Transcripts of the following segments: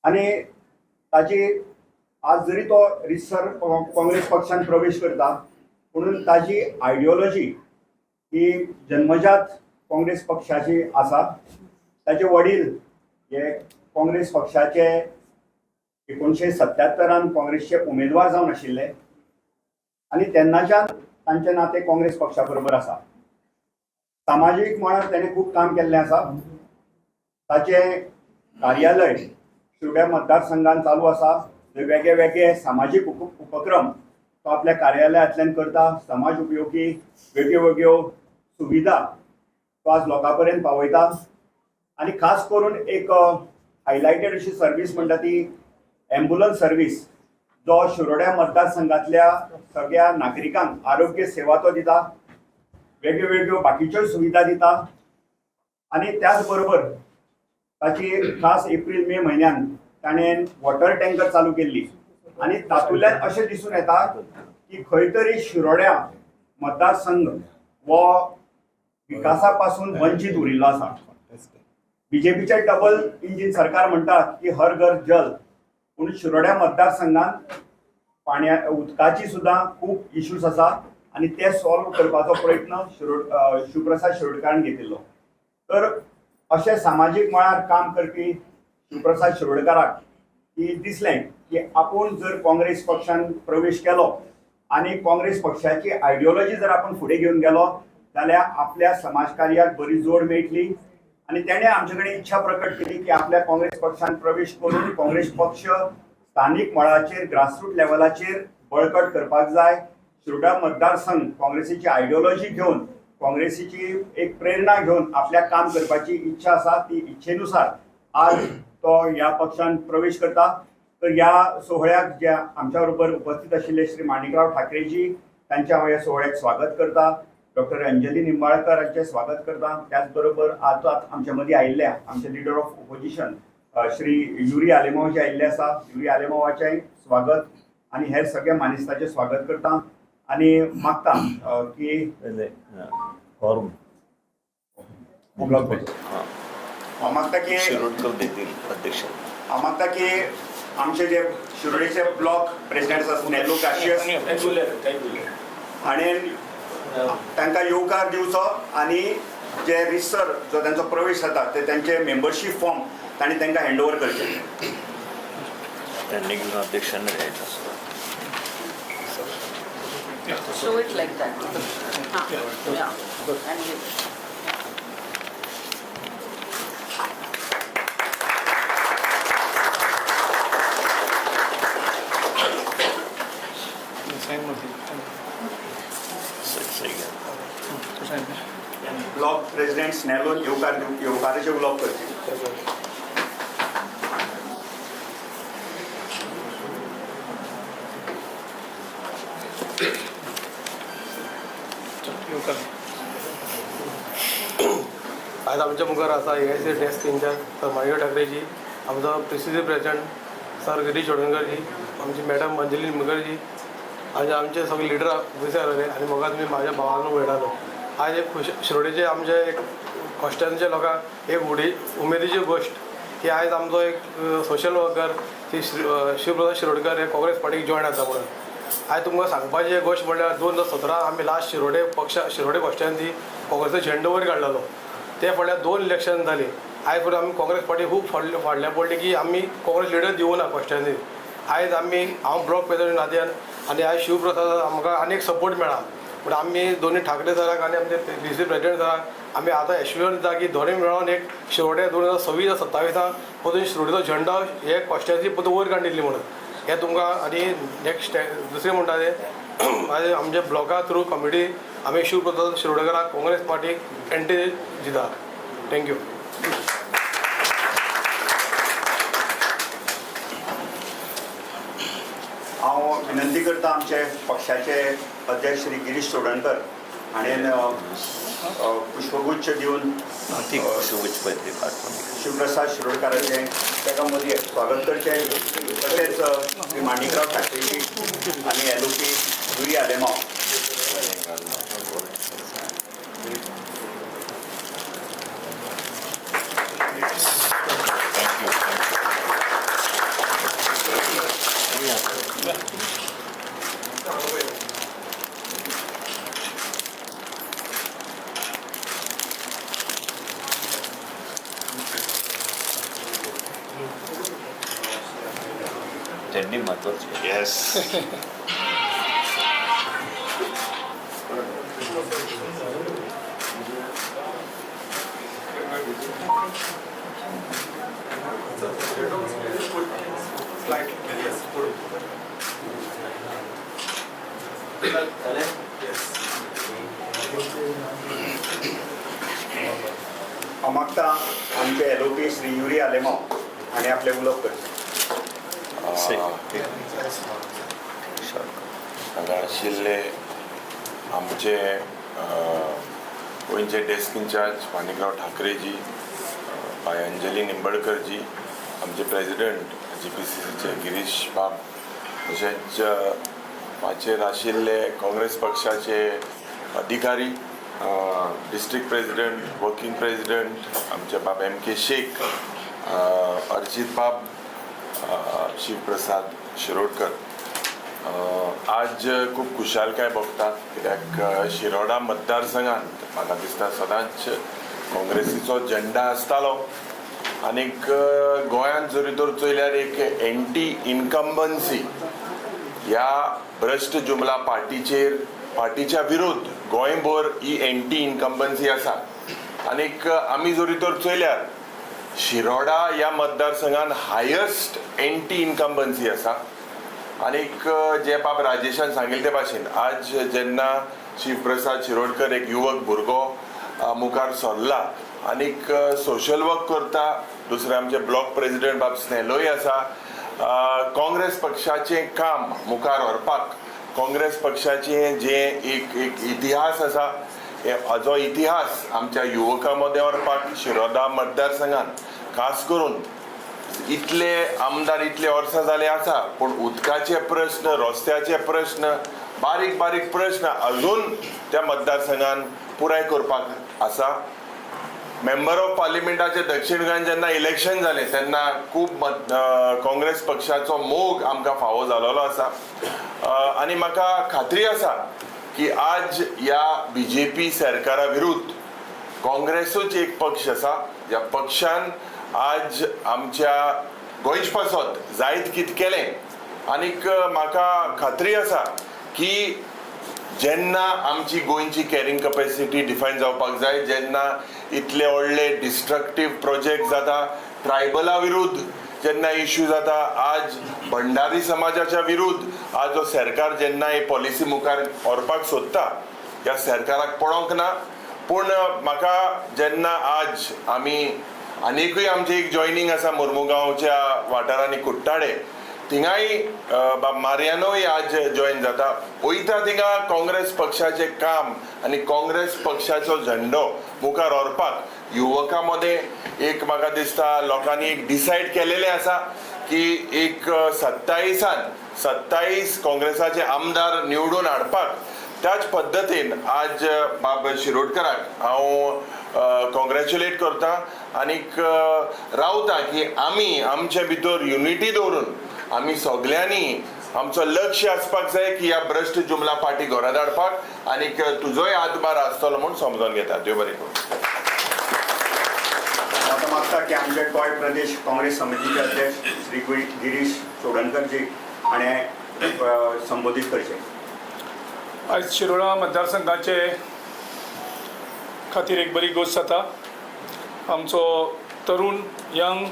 आनी ताजी आज जरी तो रितसर काँग्रेस पक्षान प्रवेश करता पुणून ताजी आयडियोलॉजी ही जन्मजात काँग्रेस पक्षाची आसा. ताचे वडील हे काँग्रेस पक्षाचे 1977 काँग्रेसचे उमेदवार जावन आशिल्ले आनी तेन्नाच्यान तांचें नातें काँग्रेस पक्षा बरोबर आसा. सामाजीक मळार तेणें खूब काम केल्लें आसा. ताचें कार्यालय शिरोड्या मतदारसंघात चालू आसा, थंय वेगळे वेगळे सामाजीक उपक्रम तो आपल्या कार्यालयांतल्यान करता. समाज उपयोगी वेगळ्यो वेगळ्यो सुविधा तो आज लोकां पर्यंत पावयता आनी खास करून एक हायलायटेड अशी सर्वीस म्हणटा ती एम्बुलन्स सर्वीस, जो शिरोड्या मतदारसंघातल्या सगळ्या नागरिकांक आरोग्य सेवा तो दिता, वेगळ्यो वेगळ्यो बाकीच्योय सुविधा दिता. आनी त्याच बरोबर ताची खास एप्रील मे म्हयन्यान ताणें वॉटर टँकर चालू केल्ली आनी तातूंतल्यान अशें दिसून येता की खंय तरी शिरोड्या मतदारसंघ हो विकासा पासून वंचीत उरिल्लो आसा. बीजेपीचे डबल इंजीन सरकार म्हणटा की हर घर जल, पूण शिरोड्या मतदारसंघात पाण्या उदकाची सुद्दां खूब इश्यूज आसा आनी ते सॉल्व करपाचो प्रयत्न शिवप्रसाद शिरोडकारान घेतिल्लो. तर अशें सामाजीक मळार काम करपी शिवप्रसाद शिरोडकाराक की दिसलें की आपूण जर काँग्रेस पक्षान प्रवेश केलो आनी काँग्रेस पक्षाची आयडियोलॉजी जर आपूण फुडें घेवन गेलो जाल्यार आपल्या समाज कार्याक बरी जोड मेळटली. आनी तेणें आमचे कडेन इच्छा प्रकट केली की आपल्या काँग्रेस पक्षान प्रवेश करून काँग्रेस पक्ष स्थानीक मळाचेर ग्रासरूट लेवलाचेर बळकट करपाक जाय. शिरोडा मतदारसंघ काँग्रेसीची आयडियोलॉजी घेवन काँग्रेसीची एक प्रेरणा घेवन आपल्याक काम करपाची इच्छा आसा, ती इच्छेनुसार आज तो ह्या पक्षान प्रवेश करता. तर ह्या सोहळ्याक जे आमच्या बरोबर उपस्थित आशिल्ले श्री माणिकराव ठाकरेजी तांच्या हांव ह्या सोहळ्याक स्वागत करता. डॉक्टर अंजली निंबाळकर हांचें स्वागत करता. त्याच बरोबर आतां आमच्या मदीं आयिल्ल्या आमचे leader of opposition Shri Yuri Alemao जे आयिल्ले आसा, युरी आलेमावाचेंय स्वागत आनी हेर सगळ्या मानेस्ताचें स्वागत करता आनी मागता की फॉर्म हांव मागता की शिरोडकर देतील अध्यक्ष. हांव मागता की आमचे जे शिरोडेचे ब्लॉक प्रेसिडेंट आसा स्नेलो काशियस हाणें तांकां येवकार दिवचो आनी जे रिसर जो तांचो प्रवेश जाता ते तांचे मेंबरशीप फॉर्म तांणी तांकां हँड ओवर करचे. त्यांनी घेऊन अध्यक्षांना द्यायचं असतं. Show it like that. Yeah. And give. सही घ्या. ब्लॉक प्रेसिडेंट स्नेलोन येवकार येवकाराचे उलोवप करचे. आज आमच्या मुखार आसा A I C desk incharge sir Manik ठाकरेजी, आमचो प्रिसिडी प्रेसिडेंट सर गिरीश चोडणकरजी, आमची मॅडम अंजली निंबकरजी आनी आमचे सगळे लिडर ऑफिसर आसले आनी म्हाका तुमी म्हाज्या भावान उलयतालो. आज एक खुश शिरोडेचे आमचे एक कॉन्स्टिट्युएन्सीच्या लोकांक एक उमेदीची गोश्ट की आयज आमचो एक सोशल वर्कर श्री शिवप्रसाद शिरोडकर हे काँग्रेस पार्टीक जॉयन जाता म्हणून. आयज तुमकां सांगपाची एक गोश्ट म्हणल्यार 2017 आमी लास्ट शिरोडे पक्ष शिरोडे कॉन्स्टिट्युएन्सी काँग्रेसीचो झेंडो वयर काडलेलो. ते फाटल्यान 2 इलेक्शन जाली. आयज पर्यंत आमी काँग्रेस पार्टी खूब फाडल्या पडली की आमी काँग्रेस लिडर दिवना कॉन्स्टिट्युएन्सी. आयज आमी हांव ब्लॉक प्रेसिडेंट नात्यान आनी आयज शिवप्रसाद आमकां आनी एक सपोर्ट मेळ्ळा. पूण आमी दोनी ठाकरे सराक आनी आमचे डी सी प्रेसिडेंट सराक आमी आतां एश्युरन्स दिता की दोनी मेळोन एक शिरोडे 2026 27 परतून शिरोडेचो झेंडो हे कॉन्स्टिट्युएन्सी परतून वयर काडलेली म्हणून हें तुमकां. आनी नेक्स्ट दुसरें म्हणटा तें आयज आमच्या ब्लॉका थ्रू कमिटी आमी शिवप्रसाद शिरोडकराक काँग्रेस पार्टीक एंट्री दिता. Thank you. हांव विनंती करता आमचे पक्षाचे अध्यक्ष श्री गिरीश चोडणकर हाणें पुष्पगुच्छ दिवन शिवप्रसाद शिरोडकाराचें ताका मदीं स्वागत करचें. तशेंच श्री माणिकराव ठाकरेजी आनी L O P Yuri Alemao. Thank you. चड्डी महत्वाची. येस. हांव मागता आमचे एलओपी श्री युरी आलेमाव हाणें आपलें उलोवप करचें. हांगा आशिल्ले आमचे गोंयचे डेस्क इन्चार्ज माणिकराव ठाकरेजी, बाय अंजली निंबडकरजी, आमचे प्रेजिडंट GPCCचे गिरीश बाब, तशेंच माचयेर आशिल्ले काँग्रेस पक्षाचे अधिकारी, डिस्ट्रिक्ट प्रेजिडंट, वर्किंग प्रेजिडंट आमचे बाब एम के शेख, अर्जित बाब, शिवप्रसाद शिरोडकर. आज खूब खुशालकाय भोगता कित्याक शिरोडा मतदारसंघात म्हाका दिसता सदांच काँग्रेसीचो झेंडा आसतालो आनीक गोंयांत जरी तर चोयल्यार एक एंटी इनकम्बन्सी ह्या भ्रश्ट जुमला पार्टीचेर, पार्टीच्या विरुद्ध गोंयभर ही एंटी इनकम्बन्सी आसा. आनीक आमी जरी तर चोयल्यार शिरोडा ह्या मतदारसंघान हायस्ट एंटी इनकम्बन्सी आसा. आनीक जे बाब राजेशान सांगिल्ले ते भाशेन आज जेन्ना शिवप्रसाद शिरोडकर एक युवक भुरगो मुखार सरला आनीक सोशल वर्क करता, दुसरे आमचे ब्लॉक प्रेजिडंट बाब स्नेलोय आसा, काँग्रेस पक्षाचें काम मुखार व्हरपाक, काँग्रेस पक्षाचें जें एक एक इतिहास आसा हाजो इतिहास आमच्या युवकां मदें व्हरपाक शिरोडा मतदारसंघात खास करून इतले आमदार इतले वर्सां जाले आसा, पूण उदकाचे प्रस्न, रस्त्याचे प्रस्न, बारीक बारीक प्रस्न अजून त्या मतदारसंघान पुराय करपाक आसा. मेंबर ऑफ पार्लिमेंटाचे दक्षिण गोंयान जेन्ना इलेक्शन जालें तेन्ना खूब काँग्रेस पक्षाचो मोग आमकां फावो जालोलो आसा. आनी म्हाका खात्री आसा की आज ह्या BJP सरकारा विरुद्ध काँग्रेसूच एक पक्ष आसा ज्या पक्षान आज आमच्या गोंयच पासत जायत कितें केलें. आनीक म्हाका खात्री आसा की जेन्ना आमची गोंयची कॅरिंग कपॅसिटी डिफायन जावपाक जाय, जेन्ना इतले व्हडले डिस्ट्रक्टीव प्रोजेक्ट जाता, ट्रायबला विरुद्ध जेन्ना इश्यू जाता, आज भंडारी समाजाच्या विरुद्ध आज जो सरकार जेन्ना ही पॉलिसी मुखार व्हरपाक सोदता, ह्या सरकाराक पळोवंक ना. पूण म्हाका जेन्ना आज आमी आनिकूय आमची एक जॉयनींग आसा मुर्मुगांवच्या वाठारांनी, कुट्टाडे, थिंगाय बाब मारियानोय आज जॉयन जाता. वयता थिंगा काँग्रेस पक्षाचें काम आनी काँग्रेस पक्षाचो झेंडो मुखार व्हरपाक युवकां मदें एक म्हाका दिसता लोकांनी एक डिसायड केलेलें आसा की एक 27 काँग्रेसाचे आमदार निवडून हाडपाक. त्याच पद्दतीन आज बाब शिरोडकराक हांव कॉंग्रॅच्युलेट करता आनीक रावता की आमी आमचे भितर युनिटी दवरून आमी सगल्यांनी आमचो लक्ष आसपाक जाय की ह्या भ्रश्ट जुमला पार्टी घरा धाडपाक आनीक तुजोय हातभार आसतलो म्हूण समजून घेता. देव बरें करूं. आतां मागता की आमचे गोंय प्रदेश काँग्रेस समितीचे अध्यक्ष श्री गिरीश चोडणकरजी हाणें संबोधीत करचें. आयज शिरोडा मतदारसंघाचे खातीर एक बरी गोश्ट जाता. आमचो तरुण यंग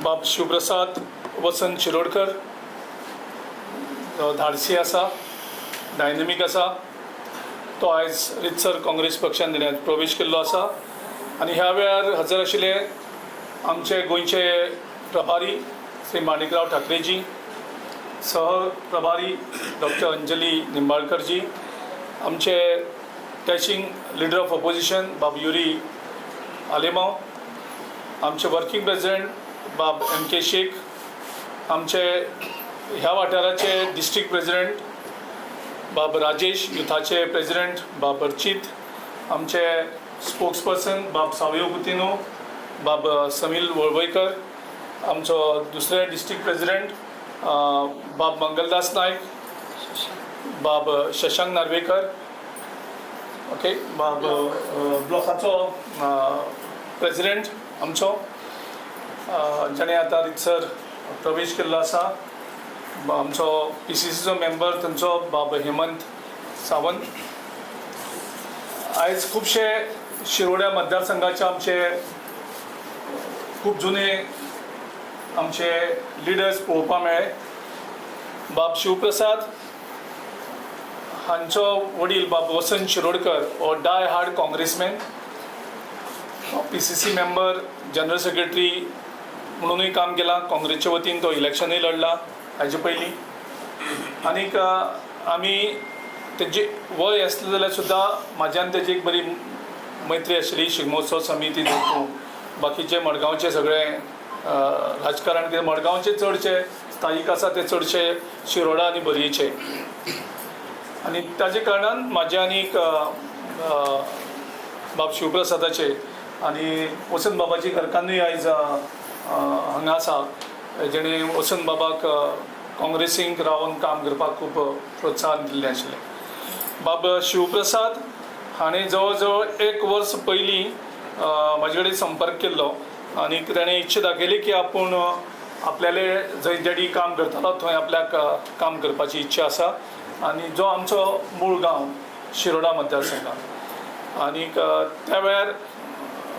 बाब शिवप्रसाद वसंत शिरोडकर जो धाडसी आसा, डायनमीक आसा, तो आयज रितसर काँग्रेस पक्षान तेणें प्रवेश केल्लो आसा. आनी ह्या वेळार हजर आशिल्ले आमचे गोंयचे प्रभारी श्री माणिकराव ठाकरेजी, सह प्रभारी डॉक्टर अंजली निंबाळकरजी, आमचे टॅचिंग लिडर ऑफ ऑपोजिशन बाब युरी आलेमाव, आमचे वर्किंग प्रेजिडेंट बाब एम के शेख, आमचे ह्या वाठाराचे डिस्ट्रिक्ट प्रेजिडेंट बाब राजेश, युथाचे प्रेजिडेंट बाब अर्चित, आमचे स्पोक्स पर्सन बाब सावयो कुतिनो, बाब समील वळवयकर, आमचो दुसरे डिस्ट्रिक्ट प्रेजिडेंट बाब मंगलदास नायक, बाब शशांक नार्वेकर, ओके, बाब ब्लॉकाचो प्रेजिडेंट आमचो, जाणें आतां रितसर प्रवेश केल्लो आसा. आमचो PCCचो मेंबर थंयचो बाब हेमंत सावंत, आयज खुबशे शिरोड्या मतदारसंघाचे आमचे खूब जुने आमचे लिडर्स पळोवपाक मेळ्ळे. बाब शिवप्रसाद हांचो वडील बाब वसंत शिरोडकर हो die hard congressman, PCC member, general secretary म्हणूनय काम केलां. काँग्रेसच्या वतीन तो इलेक्शनूय लढला हाजे पयलीं. आनीक आमी तेजी वय आसलें जाल्यार सुद्दां म्हाज्यान तेजी एक बरी मैत्री आशिल्ली. शिगमोत्सव समिती धरून बाकीचे मडगांवचे सगळे राजकारण कितें मडगांवचे चडशे स्थायीक आसा ते चडशे शिरोडा आनी बोरयेचे, आनी ताजे कारणान म्हाजे आनीक बाब शिवप्रसादाचे आनी वसंत बाबाची घरकान्नूय आयज हांगा आसा, जेणे वसंत बाबाक काँग्रेसींक रावन काम करपाक खूब प्रोत्साहन दिल्लें आशिल्लें. बाब शिवप्रसाद हाणें जवळ जवळ एक वर्स पयलीं म्हाजे कडेन संपर्क केल्लो आनी ताणें इच्छा दाखयली की आपूण आपल्याले जंय डॅडी काम करतालो थंय आपल्याक काम करपाची इच्छा आसा, आनी जो आमचो मूळ गांव शिरोडा मतदारसंघात. आनीक त्या वेळार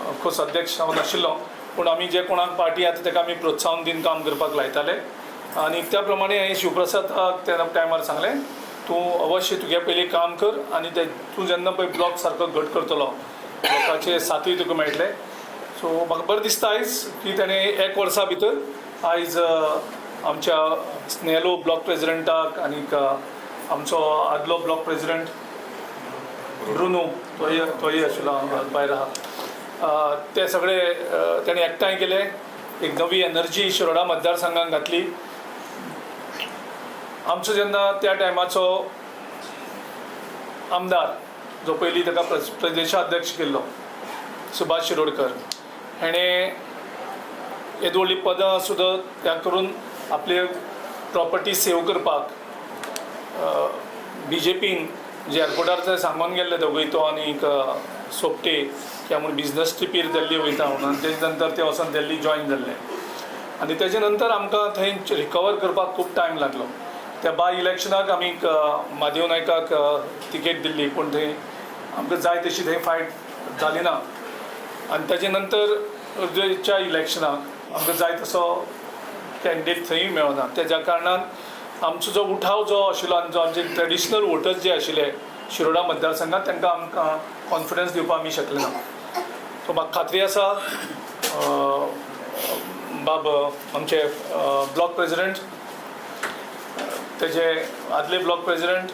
ऑफकोर्स अध्यक्ष हांव नाशिल्लो, पूण आमी जे कोणाक पार्टी आसा ताका आमी प्रोत्साहन दिवन काम करपाक लायताले. आनी त्या प्रमाणे हांवें शिवप्रसादाक त्या टायमार सांगलें, तूं अवश्य तुगे पयलीं काम कर आनी ते तूं जेन्ना पळय ब्लॉक सारको घट करतलो लोकांचे साथूय तुका मेळटले. सो म्हाका बरें दिसता आयज की ताणें एक वर्सा भितर आयज आमच्या स्नेलो ब्लॉक प्रेजिडेंटाक आनीक आमचो आदलो ब्लॉक प्रेजिडेंट ब्रुनो तोय आशिल्लो भायर आहा, ते सगळे ताणें एकठांय केले, एक नवी एनर्जी शिरोडा मतदारसंघाक घातली. आमचो जेन्ना त्या टायमाचो आमदार जो पयलीं ताका प्रदेशाध्यक्ष केल्लो सुभाष शिरोडकर हेणें येदी व्हडली पदां सुद्दां त्या करून आपले प्रॉपर्टी सेव करपाक BJPन जे एअरपोर्टार ते सांगून गेल्ले दोगूय, तो आनीक सोपटे की आपूण बिजनस ट्रिपीर दिल्ली वयता म्हणून, आनी तेजे नंतर ते वचोन दिल्ली जॉयन जाल्ले. आनी तेजे नंतर आमकां थंय रिकवर करपाक खूब टायम लागलो. त्या बाय इलेक्शनाक आमी म्हादेव नायकाक तिकेट दिल्ली, पूण थंय आमकां जाय तशी थंय फायट जाली ना. आनी ताजे नंतर अर्दच्या इलेक्शनाक आमकां जाय तसो कॅन्डिडेट थंय मेळना. तेज्या कारणान आमचो जो उठाव जो आशिल्लो आनी जो आमचे ट्रेडिशनल वोटर्स जे आशिल्ले शिरोडा मतदारसंघात तांकां आमकां कॉन्फिडन्स दिवपाक आमी शकले ना. सो म्हाका खात्री आसा बाब आमचे ब्लॉक प्रेजिडेंट, तेजे आदले ब्लॉक प्रेजिडेंट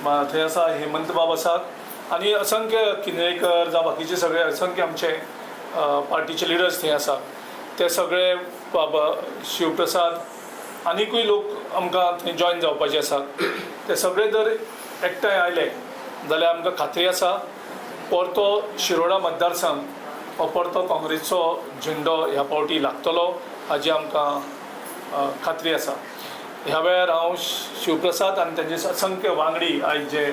थंय आसा हेमंत बाब आसात, आनी असंख्य किनळेकर जावं बाकीचे सगळे असंख्य आमचे पार्टीचे लिडर्स थंय आसात. ते सगळे बाब शिवप्रसाद आनीकूय लोक आमकां थंय जॉयन जावपाचे आसात. ते सगळे जर एकठांय आयले जाल्यार आमकां खात्री आसा परतो शिरोडा मतदारसंघ हो परतो काँग्रेसचो झेंडो ह्या फावटी लागतलो हाजी आमकां खात्री आसा. ह्या वेळार हांव शिवप्रसाद आनी तांचे असंख्य वांगडी आयज जे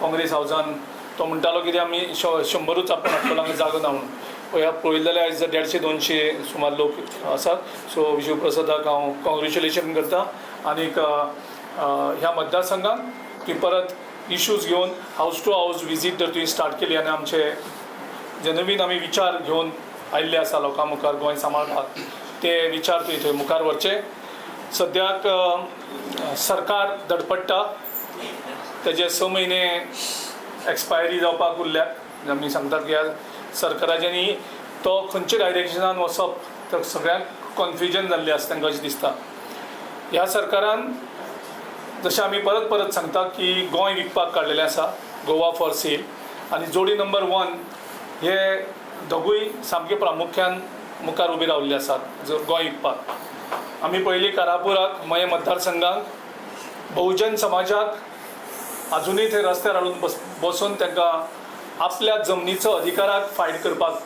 काँग्रेस हावजान तो म्हणटालो कितें आमी 100ूच आपण हाडटलो हांगा जागो ना म्हणून, ह्या पळयलें जाल्यार आयज 150-200 सुमार लोक आसात. सो शिवप्रसादाक हांव कॉंग्रेच्युलेशन करता आनीक ह्या मतदारसंघात ती परत इश्यूज घेवन हावज टू हावज विजीट जर तुवें स्टार्ट केली आनी आमचे जे नवीन आमी विचार घेवन आयिल्ले आसा लोकां मुखार गोंय सांबाळपाक ते विचार तुवें थंय मुखार व्हरचे. सद्याक सरकार धडपडटा, तेजे 6 म्हयने एक्सपायरी जावपाक उरल्यात. आमी सांगतात की ह्या सरकाराच्यांनी तो खंयच्या डायरेक्शनान वचप तर सगळ्यांक कन्फ्युजन जाल्लें आसा तांकां अशें दिसता. ह्या सरकारान जशें आमी परत परत सांगता की गोंय विकपाक काडलेलें आसा, गोवा फॉर सेल, आनी जोडी नंबर 1 हे दोगूय सामके प्रामुख्यान मुखार उबे रावल्ले आसात गोंय विकपाक. आमी पयलीं कारापुराक मये मतदारसंघाक बहुजन समाजाक आजुनूय थंय रस्त्यार हाडून बसून तांकां आपल्या जमनीचो अधिकाराक फायट करपाक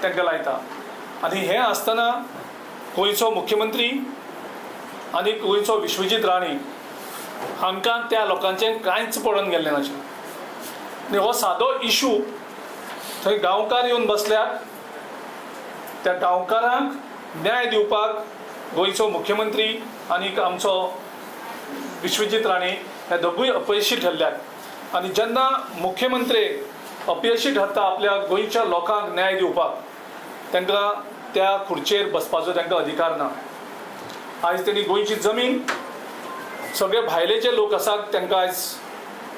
तांकां लायता. आनी हें आसतना गोंयचो मुख्यमंत्री आनी गोंयचो विश्वजीत राणे हांकां त्या लोकांचें कांयच पडून गेल्लें नाशिल्लें. आनी हो सादो इशू थंय गांवकार येवन बसल्यात, त्या गांवकारांक न्याय दिवपाक गोंयचो मुख्यमंत्री आनीक आमचो विश्वजीत राणे हे दोगूय अपयशी ठरल्यात. आनी जेन्ना मुख्यमंत्री अपयशी ठरता आपल्या गोंयच्या लोकांक न्याय दिवपाक, तांकां त्या खुर्चेर बसपाचो तांकां अधिकार ना. आयज तेणी गोंयची जमीन सगळे भायले जे लोक आसात तांकां आयज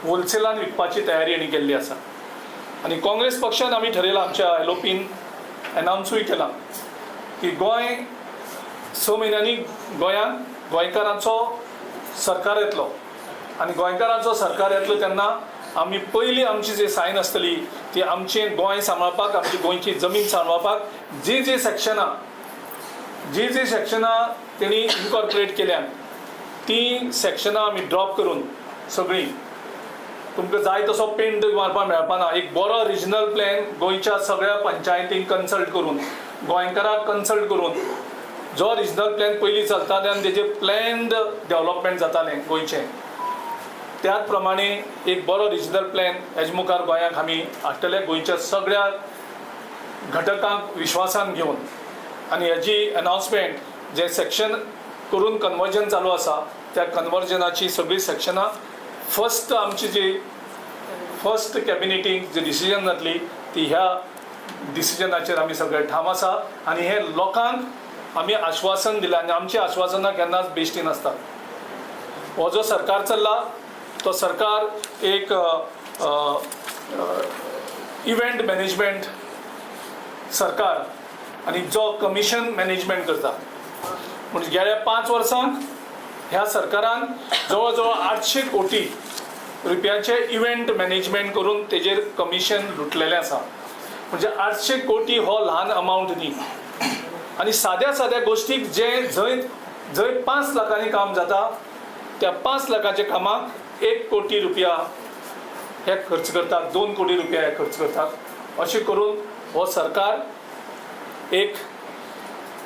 होलसेलान विकपाची तयारी हांणी केल्ली आसा. आनी काँग्रेस पक्षान आमी ठरयलां, आमच्या एलओपीन एनावन्सूय केलां की गोंय 6 म्हयन्यांनी गोंयांत गोंयकारांचो सरकार येतलो आनी गोंयकारांचो सरकार येतलो तेन्ना आमी पयली आमची जी सायन आसतली ती आमचें गोंय सांबाळपाक, आमची गोंयची जमीन सांबाळपाक जी जी सेक्शनां तेणी इनकॉर्पोरेट केल्यात ती सेक्शनां आमी ड्रॉप करून सगळीं तुमकां जाय तसो पेंट मारपाक मेळपाना. एक बरो रिजनल प्लॅन गोंयच्या सगळ्या पंचायतींक कन्सल्ट करून, गोंयकारांक कन्सल्ट करून जो रिजनल प्लॅन पयलीं चलताले आनी तेजें प्लॅन्ड डेवलपमेंट जातालें गोंयचें, त्याच प्रमाणे एक बरो रिजनल प्लॅन हेजे मुखार गोंयांक आमी हाडटले, गोंयच्या सगळ्या घटकांक विश्वासान घेवन. आनी हेजी अनावन्समेंट जे सेक्शन करून कन्वर्जन चालू आसा त्या कन्वर्जनाची सगळीं सेक्शनां फर्स्ट आमची जी फर्स्ट कॅबिनेटीक जी डिसिजन जातली ती ह्या डिसिजनाचेर आमी सगळे ठाम आसा. आनी हे लोकांक आमी आश्वासन दिलां आनी आमची आश्वासनां केन्नाच बेश्टी नासतात. हो जो सरकार चल्ला तो सरकार एक इव्हेंट मॅनेजमेंट सरकार आनी जो कमिशन मॅनेजमेंट करता. म्हणजे गेल्या 5 वर्सांक ह्या सरकारान जवळ जवळ 800 कोटी रुपयाचे इव्हेंट मॅनेजमेंट करून तेजेर कमिशन लुटलेलें आसा. म्हणजे 800 कोटी हो ल्हान अमावंट न्ही. आनी साद्या साद्या गोश्टीक जे जंय जंय 5 लाखांनी काम जाता त्या 5 लाखाच्या कामाक 1 कोटी रुपया हे खर्च करतात, 2 कोटी रुपया हे खर्च करतात. अशें करून हो सरकार एक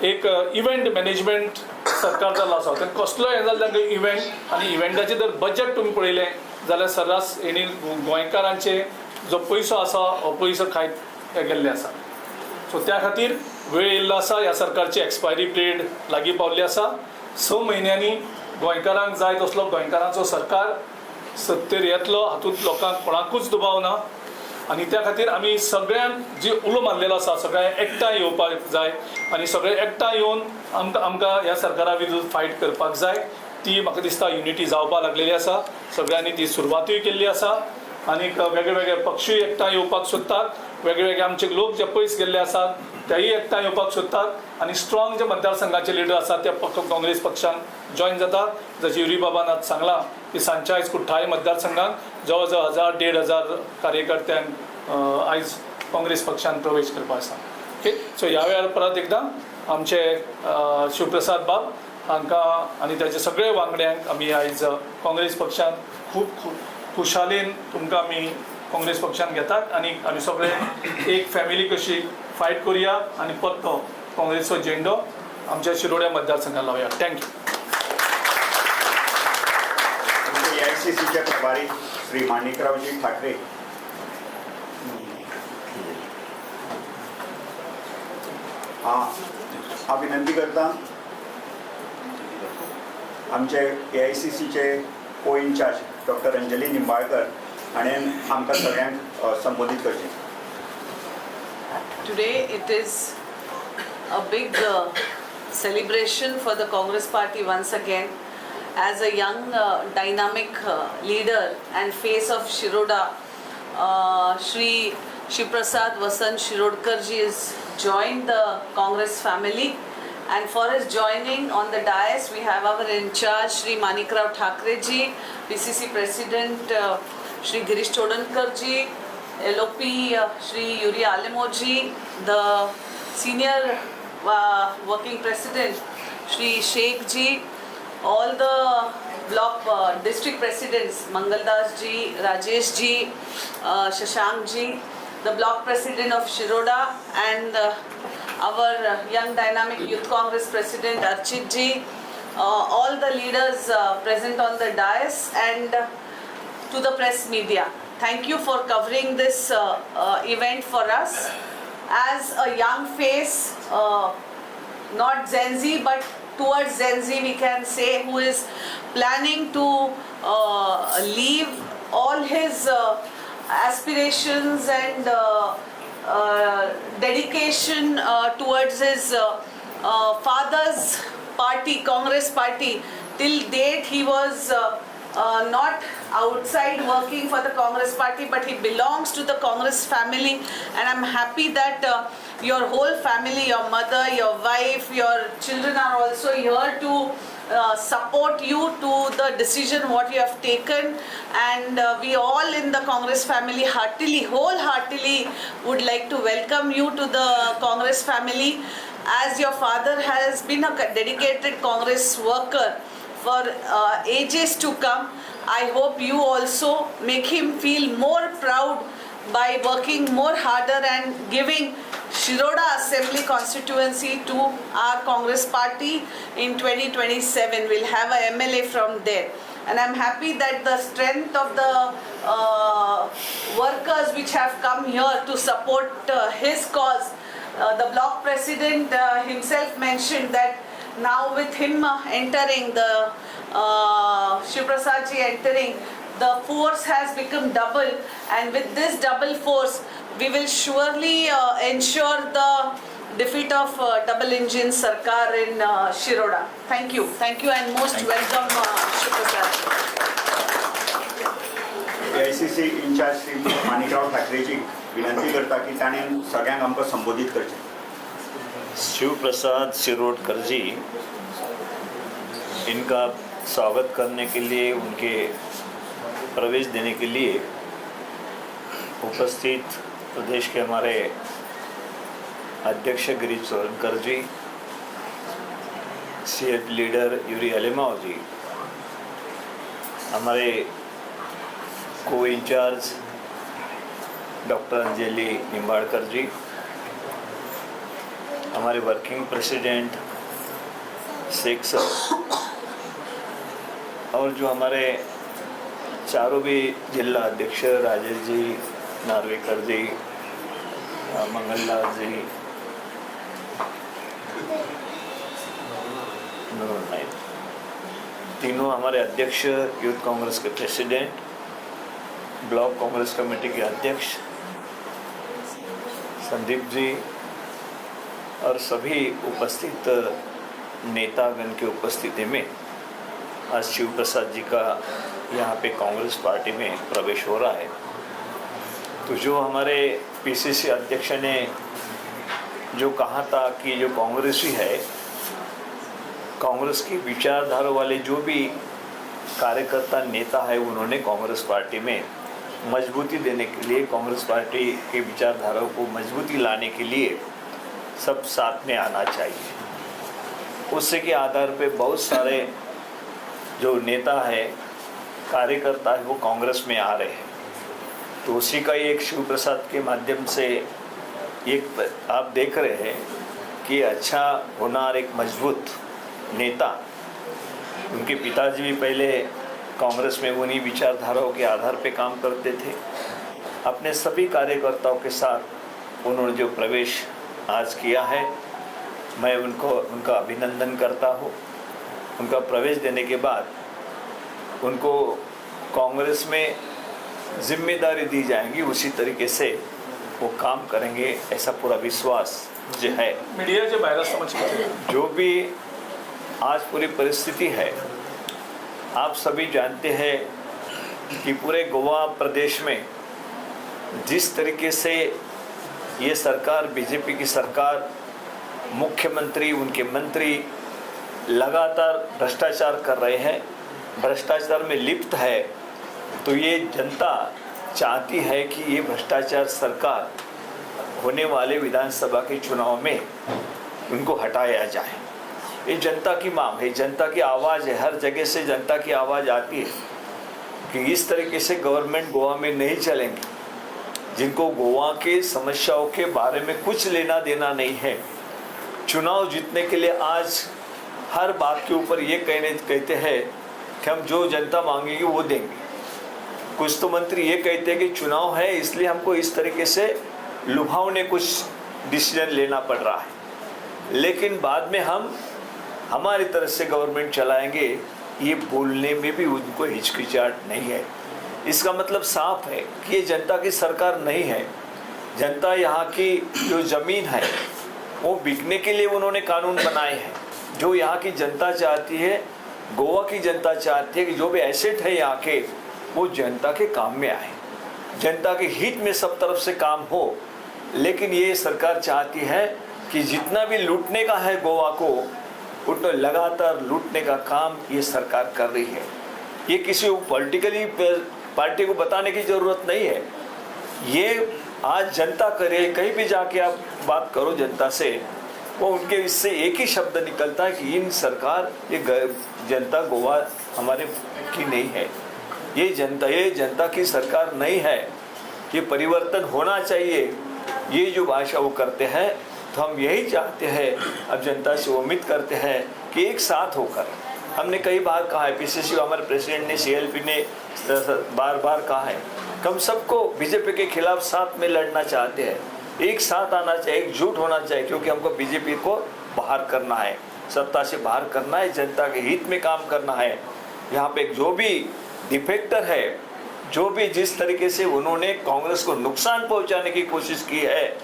एक इव्हेंट मॅनेजमेंट सरकार जाल्लो आसा. तें कसलोय हें जालें तांकां इव्हेंट आनी इव्हेंटाचें जर बजट तुमी पळयलें जाल्यार सर्रास हेणी गोंयकारांचे जो पयसो आसा हो पयसो खायत हे गेल्ले आसा. सो त्या खातीर वेळ येयल्लो आसा, ह्या सरकारची एक्सपायरी पिरियड लागीं पावल्ली आसा. 6 म्हयन्यांनी गोंयकारांक जाय तसलो गोंयकारांचो सरकार सत्तेर येतलो हातूंत लोकांक कोणाकूच दुबाव ना. आनी त्या खातीर आमी सगळ्यांक जी उलो मारलेलो आसा सगळ्यांक एकठांय येवपाक जाय आनी सगळे एकठांय येवन आमकां आमकां ह्या सरकारा विरुद्ध फायट करपाक जाय. ती म्हाका दिसता युनिटी जावपाक लागलेली आसा, सगळ्यांनी ती सुरवातूय केल्ली आसा. आनीक वेगळे वेगळे पक्षूय एकठांय येवपाक सोदतात, वेगळे वेगळे आमचे लोक जे पयस गेल्ले आसात तेय एकठांय येवपाक सोदतात आनी स्ट्रॉंग जे मतदारसंघाचे लिडर आसात ते काँग्रेस पक्षान जॉयन जातात. जशें युरी बाबान आज सांगलां की सांजच्या आयज कुठ्ठाळे मतदारसंघात जवळ जवळ 1000 1500 कार्यकर्त्यांक आयज काँग्रेस पक्षान प्रवेश करपा आसा. ओके, सो ह्या वेळार परत एकदां आमचे शिवप्रसाद बाब हांकां आनी ताचे सगळे वांगड्यांक आमी आयज काँग्रेस पक्षान खूब खूब खुशालीन तुमकां आमी काँग्रेस पक्षान घेतात आनी आमी सगळे एक फॅमिली कशी फायट करुया आनी परतो काँग्रेसचो झेंडो आमच्या शिरोड्या मतदारसंघात लावया. Thank you. AICCचे प्रभारी श्री माणिकरावजी ठाकरे. हांव विनंती करता आमचे AICCचे को इनचार्ज डॉक्टर अंजली निंबाळकर हाणें आमकां सगळ्यांक संबोधीत करचें. Today it is a big celebration for the Congress party once again. As a young dynamic leader and face of Shiroda, Shri Shivprasad Vasant Shirodkar ji has joined the Congress family, and for his joining on the dais we have our in charge Shri Manikrao Thakre ji, PCC President Shri Girish Chodankar ji, LOP Shri Yuri Alemo ji, the senior working president Shri Sheikh ji, all the block district presidents Mangaldas ji, Rajesh ji, Shashank ji, the block president of Shiroda, and our young dynamic youth Congress president Archit ji, all the leaders present on the dais, and to the press media. Thank you for covering this event for us. As a young face, not Gen Z, but towards Gen Z, we can say, who is planning to leave all his aspirations and dedication towards his father's party, Congress party. Till date, he was not outside working for the Congress party, but he belongs to the Congress family. And I'm happy that your whole family, your mother, your wife, your children are also here to support you to the decision what you have taken. And we all in the Congress family heartily, wholeheartedly would like to welcome you to the Congress family, as your father has been a dedicated Congress worker for ages to come. I hope you also make him feel more proud by working more harder and giving Shiroda Assembly constituency to our Congress party in 2027. We'll have a MLA from there. And I'm happy that the strength of the workers which have come here to support his cause. The block president himself mentioned that now with him entering, the Shivprasad ji entering, the force has become double, and with this double force, we will surely ensure the defeat of double engine Sarkar in Shiroda. Thank you and most welcome, Shivprasad. AICC incharge Shri Manikrao ठाकरेजी विनंती करता की ताणें सगळ्यांक आमकां संबोधीत करचें. शिवप्रसाद शिरोडकर जी, इनका स्वागत करने के लिए, उनके प्रवेश देने के लिए उपस्थित प्रदेश के हमारे अध्यक्ष Girish Chodankar ji, CF leader Yuri Alemao ji, हमारे को इंचार्ज डॉक्टर अंजलि निम्बाड़कर जी, हमारे वर्किंग प्रेसिडेंट शेख सर, और जो हमारे चारों भी जिला अध्यक्ष राजेश जी, नार्वेकर जी, मंगललाल जी, नाइक, तीनों हमारे अध्यक्ष, youth Congress K president, block Congress committee K अध्यक्ष संदीप जी, और सभी उपस्थित नेतागण की उपस्थिति में आज शिवप्रसाद जी का यहाँ पे कांग्रेस पार्टी में प्रवेश हो रहा है। तो जो हमारे पीसीसी अध्यक्ष ने जो कहा था कि जो कांग्रेसी है, कांग्रेस की विचारधारा वाले जो भी कार्यकर्ता नेता है, उन्होंने कांग्रेस पार्टी में मजबूती देने के लिए, कांग्रेस पार्टी के विचारधाराओं को मजबूती लाने के लिए सब साथ में आना चाहिए। उससे के आधार पे बहुत सारे जो नेता है, कार्यकर्ता है, वो कांग्रेस में आ रहे हैं। तो उसी का एक शिवप्रसाद के माध्यम से एक आप देख रहे हैं कि अच्छा होनार एक मजबूत नेता, उनके पिताजी भी पहले कांग्रेस में उन्हीं विचारधाराओं के आधार पे काम करते थे। अपने सभी कार्यकर्ताओं के साथ उन्होंने जो प्रवेश आज किया है, मैं उनको उनका अभिनंदन करता हूँ। उनका प्रवेश देने के बाद उनको कांग्रेस में जिम्मेदारी दी जाएगी, उसी तरीके से वो काम करेंगे, ऐसा पूरा विश्वास मुझे है। मीडिया जो बाहर समझ जो भी आज पूरी परिस्थिति है, आप सभी जानते हैं कि पूरे गोवा प्रदेश में जिस तरीके से ये सरकार, बीजेपी की सरकार, मुख्यमंत्री, उनके मंत्री लगातार भ्रष्टाचार कर रहे हैं, भ्रष्टाचार में लिप्त है, तो ये जनता चाहती है कि ये भ्रष्टाचार सरकार होने वाले विधानसभा के चुनाव में उनको हटाया जाए। ये जनता की मांग है, जनता की आवाज़ है। हर जगह से जनता की आवाज़ आती है कि इस तरीके से गवर्नमेंट गोवा में नहीं चलेंगी, जिनको गोवा के समस्याओं के बारे में कुछ लेना देना नहीं है। चुनाव जीतने के लिए आज हर बात के ऊपर ये कहते हैं कि हम जो जनता मांगेगी वो देंगे। कुछ तो मंत्री ये कहते हैं कि चुनाव है इसलिए हमको इस तरीके से लुभावने कुछ डिसीजन लेना पड़ रहा है, लेकिन बाद में हम हमारी तरफ से गवर्नमेंट चलाएंगे, ये बोलने में भी उनको हिचकिचाहट नहीं है। इसका मतलब साफ है कि ये जनता की सरकार नहीं है। जनता यहाँ की जो ज़मीन है वो बिकने के लिए उन्होंने कानून बनाए हैं। जो यहाँ की जनता चाहती है, गोवा की जनता चाहती है कि जो भी एसेट है यहाँ के वो जनता के काम में आए, जनता के हित में सब तरफ से काम हो। लेकिन ये सरकार चाहती है कि जितना भी लूटने का है गोवा को, उतना लगातार लूटने का काम ये सरकार कर रही है। ये किसी को पॉलिटिकली पार्टी को बताने की ज़रूरत नहीं है, ये आज जनता करे। कहीं भी जाके आप बात करो जनता से, वो उनके इससे एक ही शब्द निकलता है कि इन सरकार, ये जनता गोवा हमारे की नहीं है, ये जनता की सरकार नहीं है, ये परिवर्तन होना चाहिए। ये जो भाषा वो करते हैं, तो हम यही चाहते हैं, अब जनता से उम्मीद करते हैं कि एक साथ होकर, हमने कई बार कहा है, पीसीसी हमारे प्रेसिडेंट ने, सीएलपी ने बार बार कहा है कि हम सबको बीजेपी के खिलाफ साथ में लड़ना चाहते हैं, एक साथ आना चाहिए, एकजुट होना चाहिए, क्योंकि हमको बीजेपी को बाहर करना है, सत्ता से बाहर करना है, जनता के हित में काम करना है। यहाँ पे जो भी डिफेक्टर है, जो भी जिस तरीके से उन्होंने कांग्रेस को नुकसान पहुँचाने की कोशिश की है,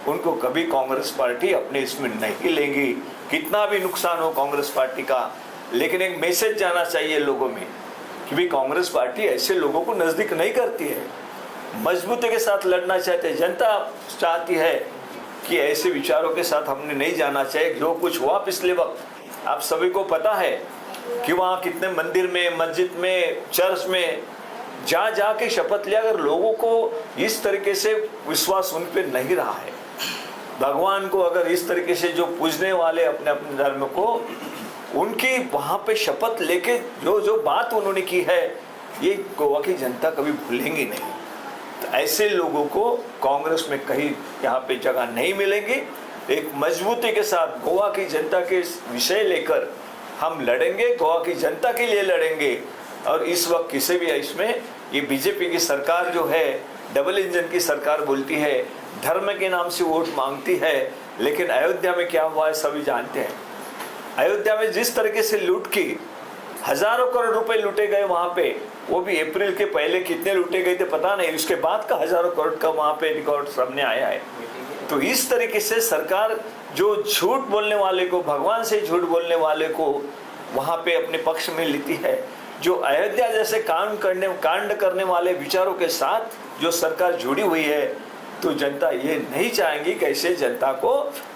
उनको कभी कांग्रेस पार्टी अपने इसमें नहीं लेंगी, कितना भी नुकसान हो कांग्रेस पार्टी का। लेकिन एक मैसेज जाना चाहिए लोगों में कि भी कांग्रेस पार्टी ऐसे लोगों को नज़दीक नहीं करती है, मजबूती के साथ लड़ना चाहते हैं। जनता चाहती है कि ऐसे विचारों के साथ हमने नहीं जाना चाहिए। जो कुछ हुआ पिछले वक्त आप सभी को पता है कि वहाँ कितने मंदिर में, मस्जिद में, चर्च में जा जा के शपथ लिया। अगर लोगों को इस तरीके से विश्वास उन पर नहीं रहा है, भगवान को अगर इस तरीके से जो पूजने वाले अपने अपने धर्म को, उनकी वहाँ पे शपथ लेके जो जो बात उन्होंने की है, ये गोवा की जनता कभी भूलेंगी नहीं। तो ऐसे लोगों को कांग्रेस में कहीं यहाँ पे जगह नहीं मिलेगी। एक मजबूती के साथ गोवा की जनता के विषय लेकर हम लड़ेंगे, गोवा की जनता के लिए लड़ेंगे। और इस वक्त किसी भी इसमें ये बीजेपी की सरकार जो है, डबल इंजन की सरकार बोलती है, धर्म के नाम से वोट मांगती है, लेकिन अयोध्या में क्या हुआ है सभी जानते हैं। अयोध्या में जिस तरीके से लूट की, हजारों करोड़ रुपए लूटे गए वहाँ पे, वो भी अप्रैल के पहले कितने लूटे गए थे पता नहीं, उसके बाद का हजारों करोड़ का वहाँ पे रिकॉर्ड सामने आया है। तो इस तरीके से सरकार जो झूठ बोलने वाले को, भगवान से झूठ बोलने वाले को वहाँ पे अपने पक्ष में लेती है, जो अयोध्या जैसे कांड करने वाले विचारों के साथ जो सरकार जुड़ी हुई है, तो जनता ये नहीं चाहेंगी कि ऐसे जनता को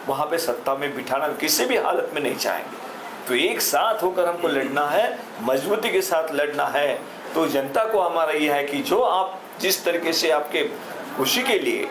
वहाँ पे सत्ता में बिठाना किसी भी हालत में नहीं चाहेंगे। तो एक साथ होकर हमको लड़ना है, मजबूती के साथ लड़ना है। तो जनता को हमारा ये है कि जो आप जिस तरीके से आपके खुशी के लिए,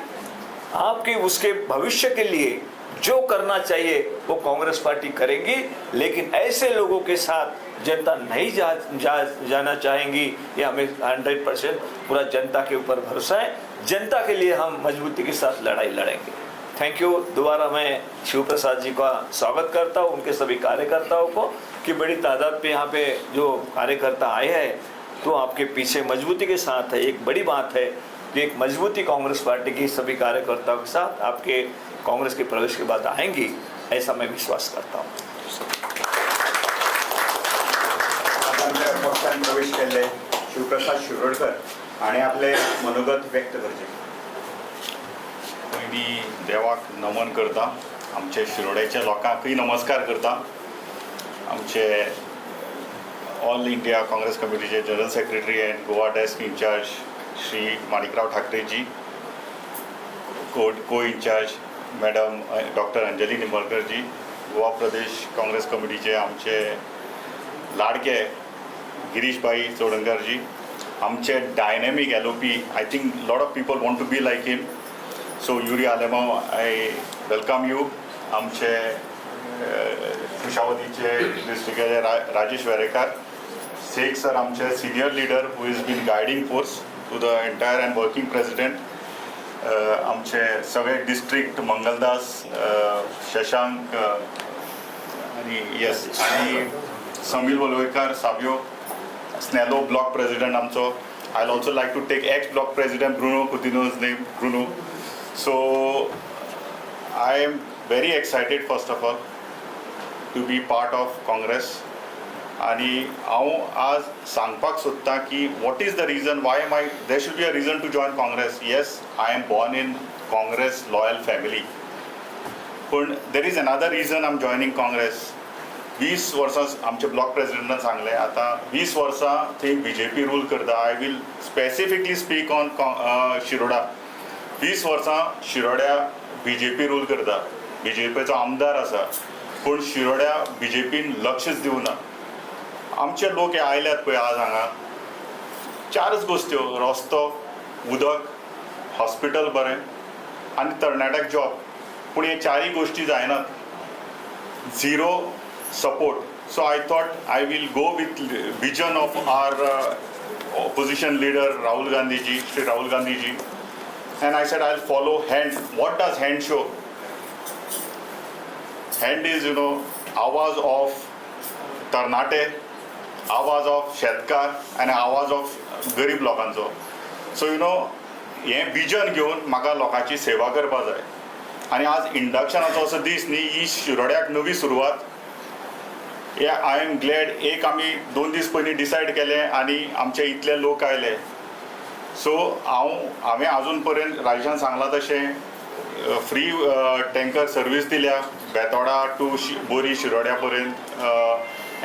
आपके उसके भविष्य के लिए जो करना चाहिए वो कांग्रेस पार्टी करेगी, लेकिन ऐसे लोगों के साथ जनता नहीं जा, जा, जाना चाहेंगी। ये हमें 100% पूरा जनता के ऊपर भरोसा है। जनता के लिए हम मजबूती के साथ लड़ाई लड़ेंगे। Thank you. दोबारा मैं शिव प्रसाद जी का स्वागत करता हूँ, उनके सभी कार्यकर्ताओं को कि बड़ी तादाद पे यहाँ पे जो कार्यकर्ता आए हैं, तो आपके पीछे मजबूती के साथ है। एक बड़ी बात है कि एक मजबूती कांग्रेस पार्टी की सभी कार्यकर्ताओं के साथ आपके कांग्रेस के प्रवेश के बाद आएंगी, ऐसा मैं विश्वास करता हूँ। पक्षान प्रवेश केल्ले शिवप्रसाद शिरोडकर हाणें आपले मनोगत व्यक्त करचें। पयलीं देवाक नमन करता, आमचे शिरोड्याच्या लोकांकूय नमस्कार करता। आमचे ऑल इंडिया काँग्रेस कमिटीचे general secretary and Goa desk incharge Shri Manikrao Thackeray ji, co incharge madam doctor Anjali Nimbalkar ji, Goa Pradesh Congress कमिटीचे आमचे लाडके गिरीश भाई चोडणकारजी, आमचे dynamic LOP, I think lot of people want to be like him, so Yuri Alemao, I welcome you. आमचे कुशावतीचे डिस्ट्रिक्टाचे Rajesh Verekar, Shaikh sir आमचे senior leader who is been guiding force to the entire and working president, आमचे सगळे district Mangaldas, Shashank आनी येस आनी समील वलवयकार, साव्यो स्नेलो block president आमचो. I also like to take ex block president Bruno Coutinho's name, Bruno. So I am very excited. First of all, to be part of Congress. आनी हांव आज सांगपाक सोदतां की what is the reason why am I, there should be a reason to join Congress. Yes, I am born in Congress loyal family, पूण there is another reason I am joining Congress. 20 वर्सां आमच्या block प्रेसिडेंटान सांगलें, आतां 20 वर्सां थंय BJP rule करता. I will specifically speak on Shiroda. 20 वर्सां शिरोड्या BJP rule करता, बीजेपीचो आमदार आसा, पूण शिरोड्या बीजेपीन लक्षच दिवना. आमचे लोक हे आयल्यात पळय आज हांगा, चारच गोश्ट्यो, रस्तो, उदक, हॉस्पिटल बरें आनी तरणाट्याक जॉब. पूण हे चारय गोश्टी जायनात, zero support. So I thought I will go with vision of our opposition leader Rahul Gandhiji, Shri Rahul Gandhiji, and I said I will follow hand. What does hand show? Hand is, you know, आवाज of तरणाटे, आवाज of शेतकार आनी आवाज of गरीब लोकांचो. So you know, हें vision घेवन म्हाका लोकांची सेवा करपा जाय. आनी आज इंडक्शनाचो असो दीस न्ही, ही शिरोड्याक नवी सुरवात. हे I am glad. एक आमी 2 दीस पयलीं डिसायड केलें आनी आमचे इतले लोक आयले. सो हांवें आजून पर्यंत राजेशान सांगलां तशें फ्री टँकर सर्वीस दिल्या बेतोडा टू बोरी शिरोड्या पर्यंत,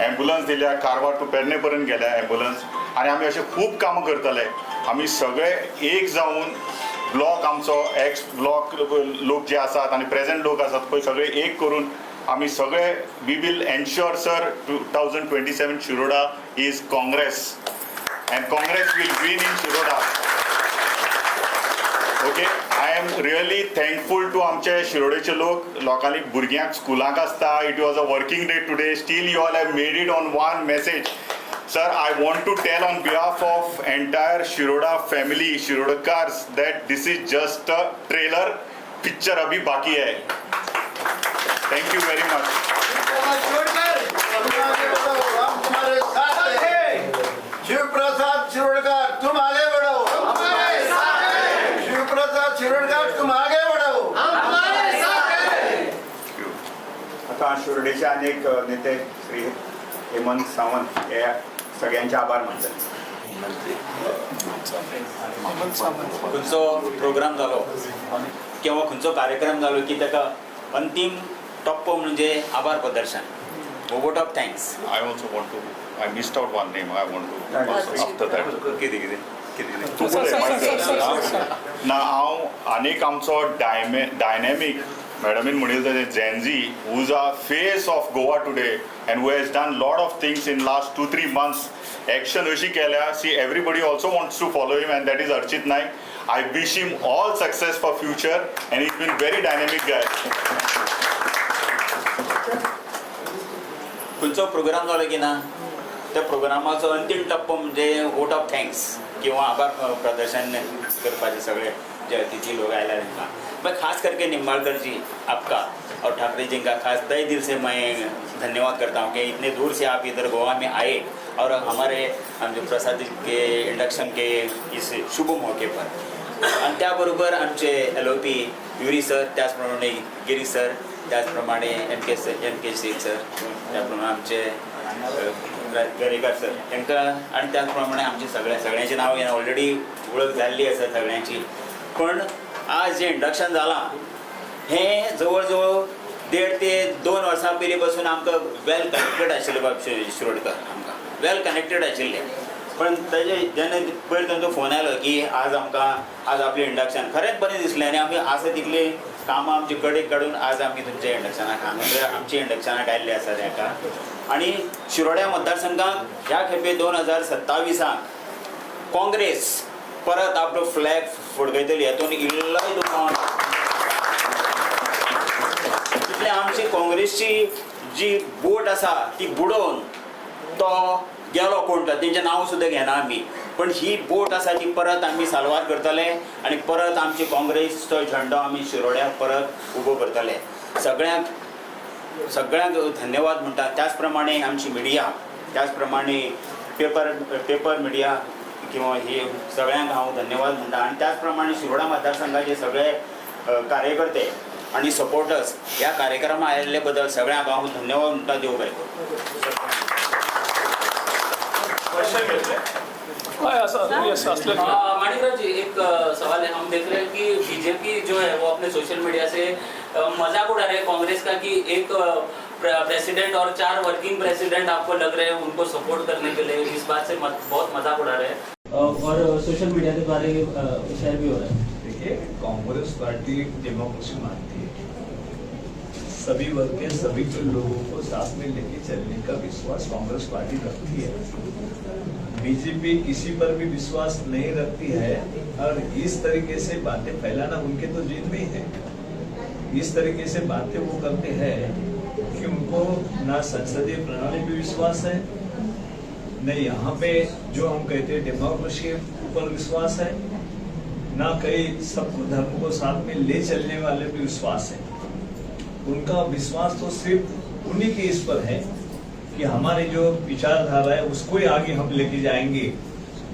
एम्बुलन्स दिल्या कारवार टू पेडणे पर्यंत गेल्या एम्बुलन्स. आनी आमी अशें खूब कामां करतले. आमी सगळे एक जावन ब्लॉक आमचो एक्स ब्लॉक लोक जे आसात आनी प्रेझेंट लोक आसात पळय, सगळे एक करून आमी सगळे we will ensure sir 2027 Shiroda is Congress and Congress will win in Shiroda. Okay, I am really thankful to आमचे शिरोडेचे लोक. लोकांनी भुरग्यांक स्कुलाक आसता, it was a working day today, still you all have made it on one message. Sir, I want to tell on behalf of entire Shiroda family, Shirodkars, that this is just a trailer, picture अभी बाकी है. Thank you very much. तुम आगे बढ़ो, हम तुम्हारे साथ हैं. शिवप्रसाद शिरोडकर, तुम आगे बढ़ो, हम तुम्हारे साथ हैं. शिवप्रसाद शिरोडकर, तुम आगे बढ़ो, हम तुम्हारे साथ हैं. आतां शिरोडेचे अनेक नेते श्री हेमंत सावंत हे सगळ्यांचे आभार मानतले. खंयचो प्रोग्राम जालो किंवा खंयचो कार्यक्रम जालो की ताका अंतीम टप्पो म्हणजे आभार प्रदर्शन, vote of thanks. I also want to, I missed out one name, I want to also after that. कितें कितें कितें? तूं उलय. ना, हांव आनीक आमचो डायनॅमीक मॅडमीन म्हणिल्लें तशें Gen Z, who's a face of Goa today and who has done lot of things in last 2-3 months, action अशी केल्या, see, everybody also wants to follow him, and that is Archit Naik. I wish him all success for future and is been very dynamic guy. खंयचो programme जालो की ना त्या प्रोग्रामाचो अंतीम टप्पो म्हणजे वोट ऑफ thanks किंवा आभार प्रदर्शन करपाचे. सगळे जे अतिथी लोग आयला तांकां, मैं खास करके निम्बाळकर जी आपका और ठाकरे जी का खास तय दिल से मैं धन्यवाद करता हूँ कि इतने दूर से आप इधर गोवा में आए और हमारे आमचे Prasad ji K induction K इस शुभ मौके पर. आणि त्याबरोबर आमचे L O P Yuri sir, त्याचप्रमाणे गिरी सर, त्याचप्रमाणे M K sir, M K Shaikh sir, त्याप्रमाणे आमचे गरेकर सर तांकां आनी त्याचप्रमाणे आमचे सगळे सगळ्यांची नांव ऑलरेडी वळख जाल्ली आसा सगळ्यांची. पण आज जें इंडक्शन जालां हें जवळ जवळ 1.5 ते 2 वर्सां पयलीं पासून आमकां वेल कनेक्टेड आशिल्ले बाब शिरोडकर आमकां वेल कनेक्टेड आशिल्ले. पण ताजे जेन्ना पयर तांचो फोन आयलो की आज आमकां आज आपलें इंडक्शन, खरेंच बरें दिसलें. आनी आमी आसा तितलीं कामां आमची कडेक काडून आज आमी तुमच्या इंडक्शनाक हांगा आमच्या इंडक्शनाक आयिल्ले आसा ताका. आनी शिरोड्या मतदारसंघाक ह्या खेपे 2027 काँग्रेस परत आपलो फ्लॅग फडकयतली हातून इल्लोय दुबाव तितले. आमची काँग्रेसची जी बोट आसा ती बुडोवन तो गेलो कोण तो, तेंचें नांव सुद्दां घेना आमी, पण ही बोट आसा ती परत आमी साल्वार करतले आनी परत आमची काँग्रेसचो झेंडो आमी शिरोड्याक परत उबो करतले. सगळ्यांक सगळ्यांक धन्यवाद म्हणटा. त्याच प्रमाणे आमची मिडिया, त्याच प्रमाणे पेपर पेपर मिडिया किंवा हे सगळ्यांक हांव धन्यवाद म्हणटा. आनी त्याच प्रमाणे शिरोडा मतदारसंघाचे सगळे कार्यकर्ते आनी सपोर्टर्स ह्या कार्यक्रमाक आयिल्ले बद्दल सगळ्यांक हांव धन्यवाद म्हणटा. देव बरें करूं. हय आसा, येस असले. माणिकराव जी, एक सवाल है. हम देख रहे हैं कि बीजेपी जो है वो अपने सोशल मीडिया से मजाक उड़ा रहे हैं कांग्रेस का कि एक प्रेसिडेंट और चार वर्किंग प्रेसिडेंट आपको लग रहे हैं उनको सपोर्ट करने के लिए. इस बात से बहुत मजाक उड़ा रहे हैं और सोशल मीडिया के द्वारा ये शेयर भी हो रहा है. देखिए, कांग्रेस पार्टी डेमोक्रेसी मानती है. सभी वर्ग के सभी के लोगों को साथ में लेके चलने का विश्वास कांग्रेस पार्टी रखती है. बीजेपी किसी पर भी विश्वास नहीं रखती है और इस तरीके से बातें फैलाना उनके तो जीन में ही है. इस तरीके से बातें वो करते हैं कि उनको ना संसदीय प्रणाली पे विश्वास है, न यहाँ पे जो हम कहते हैं डेमोक्रेसी के ऊपर विश्वास है, ना कहीं सबको धर्म को साथ में ले चलने वाले पे विश्वास है. उनका विश्वास तो सिर्फ उन्हीं के इस पर है कि हमारी जो विचारधारा है उसको ही आगे हम लेके जाएंगे,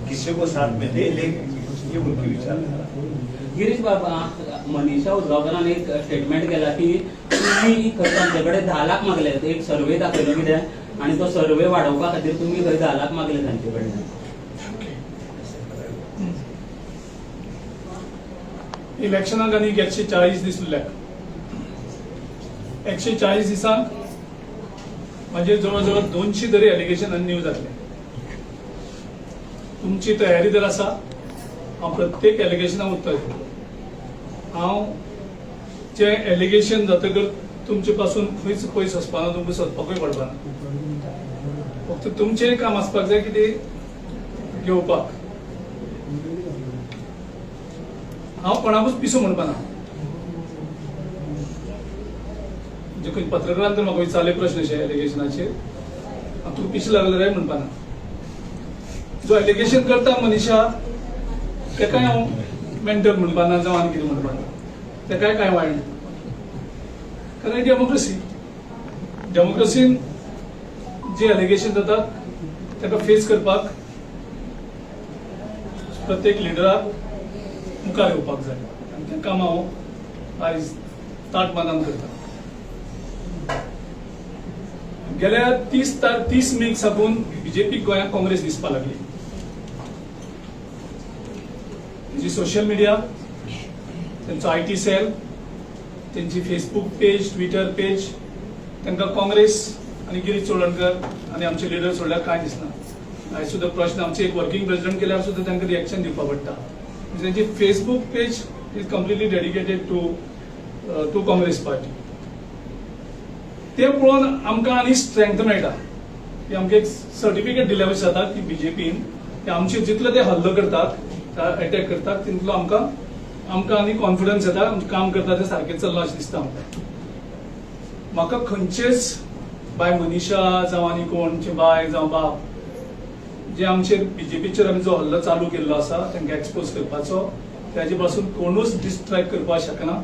किसी को साथ में नहीं लेंगे. ये उनकी विचारधारा है. गिरीश बाबा, मनीषा उजगांवकरान एक स्टेटमेंट केला की तुम्ही खंय तांचे कडेन 10 लाख मागले. एक सर्वे दाखयलो कितें आनी तो सर्वे वाडोवपा खातीर तुमी खंय 10 लाख मागले तांचे कडल्यान. इलेक्शनाक आनी 140 दीस उरल्यात. 140 दिसांक म्हणजे जवळ जवळ 200 तरी एलिगेशन आनी न्यू जातले. तुमची तयारी जर आसा, हांव प्रत्येक एलिगेशनाक उत्तर दितलो. हांव जे एलिगेशन जातकर तुमचे पासून खंयच पयस वचपाना, तुमकां सोदपाकूय पडपाना. फक्त तुमचें काम आसपाक जाय की ते घेवपाक. हांव कोणाकूच पिसो म्हणपाना. म्हणजे खंय पत्रकारान तर म्हाका विचारले प्रश्न अशे एलिगेशनाचेर, हांव तुका पिशें लागलें रे म्हणपाना. जो एलिगेशन करता मनीषा, तेकाय हांव मेंटल म्हणपाना जावं आनी कितें म्हणपाना. तेकाय कांय वायट म्हणपाना, कारण डेमोक्रेसी. डेमोक्रेसीन जे एलिगेशन जातात ताका फेस करपाक प्रत्येक लिडराक मुखार येवपाक जाय आनी तें काम हांव आयज ताट मानान करता. गेल्या 30 मेक साकून बीजेपी गोंयांत काँग्रेस दिसपाक लागली. तेंची सोशल मिडिया, तेंचो IT cell, तेंची फेसबूक पेज, ट्विटर पेज, तांकां काँग्रेस आनी गिरीश चोडणकर आनी आमचे लिडर सोडल्यार कांय दिसना. आयज सुद्दां प्रश्न आमचे एक वर्किंग प्रेसिडेंट केल्यार सुद्दां तांकां रिएक्शन दिवपाक पडटा. म्हणजे तेंची Facebook page is completely dedicated to Congress party. ते पळोवन आमकां आनी स्ट्रेंथ मेळटा की आमकां एक सर्टिफिकेट दिल्या भशेन जाता की बीजेपीन की आमचे जितले ते हल्लो करतात, एटॅक करतात, तितलो आमकां आनी कॉन्फिडन्स येता, आमचें काम करता तें सारकें चल्लां अशें दिसता आमकां. म्हाका खंयचेच बाय मनीषा जावं आनी कोणचे बाय जावं बाप जे आमचेर बीजेपीचेर आमी जो हल्लो चालू केल्लो आसा तांकां एक्सपोज करपाचो, ताजे पासून कोणूच डिस्ट्रॅक्ट करपाक शकना.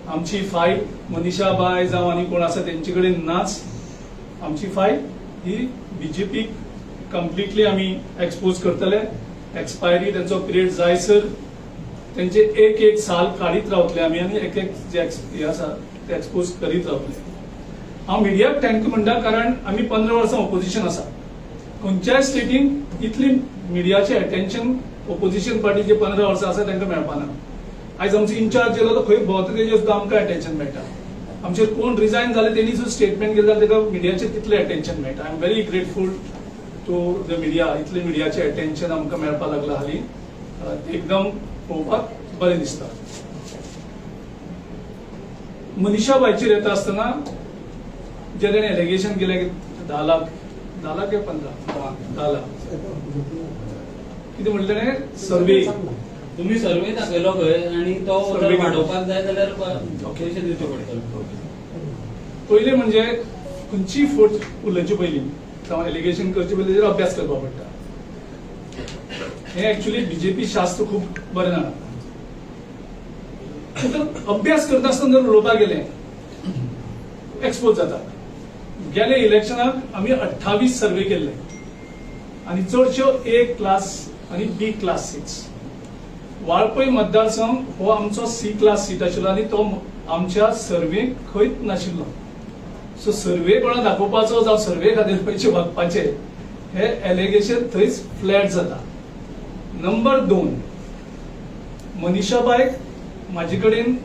आमची फायट मनीषा बाय जावं आनी कोण आसा तेंचे कडेन नाच. आमची फायट ही बीजेपीक कंप्लिटली आमी एक्सपोज करतले. एक्सपायरी तेंचो पिरियड जायसर तेंचे एक एक साल काडीत रावतले आमी आनी एक एक जे हे आसा ते एक्सपोज करीत रावतले. हांव मिडियाक thank you म्हणटा, कारण आमी 15 वर्सां ओपोजिशन आसा. खंयच्याय स्टेटीन इतली मिडियाचें अटेन्शन ओपोजिशन पार्टी जे 15 वर्सां आसा तांकां मेळपाना. आयज आमचो इन्चार्ज येयलो तो खंय भोंवता तेजेर सुद्दां आमकां अटेन्शन मेळटा. आमचेर कोण रिजायन जाले तेणी सुद्दां स्टेटमेंट केलें जाल्यार ताका मिडियाचेर कितलें अटेन्शन मेळटा. I am very grateful to the media. इतलें मिडियाचें अटेन्शन आमकां मेळपाक लागलां हालीं, तें एकदम पळोवपाक बरें दिसता. मनीषा बायचेर येता आसतना जे तेणें एलिगेशन केलें की 10 लाख, 10 लाख काय 15, 10 लाख कितें म्हणलें तेणें, सर्वे. तुम्ही सर्वे दाखयलो खंय आनी तो जर सर्वे. वाडोवपाक जाय जाल्यार पयशे दिवचे पडटले. पयलीं म्हणजे खंयची फट उलोवचे पयलीं जावं एलिगेशन करचे पयलीं तेजेर अभ्यास करपाक पडटा. हें एक्चुअली बीजेपी शास्त्र खूब बरें जाणा. तुका अभ्यास करता आसतना जर उलोवपाक गेलें, एक्सपोज जाता. गेल्या इलेक्शनाक आमी 28 सर्वे केल्ले आनी चडश्यो ए क्लास आनी बी क्लास सीट्स. वाळपय मतदारसंघ हो आमचो सी क्लास सीट आशिल्लो आनी तो आमच्या सर्वेक खंयच नाशिल्लो. सो सर्वे कोणा दाखोवपाचो जावं सर्वे खातीर पयशे मागपाचे हे एलिगेशन थंयच फ्लॅट जाता. नंबर 2, मनीषाबायक म्हाजे कडेन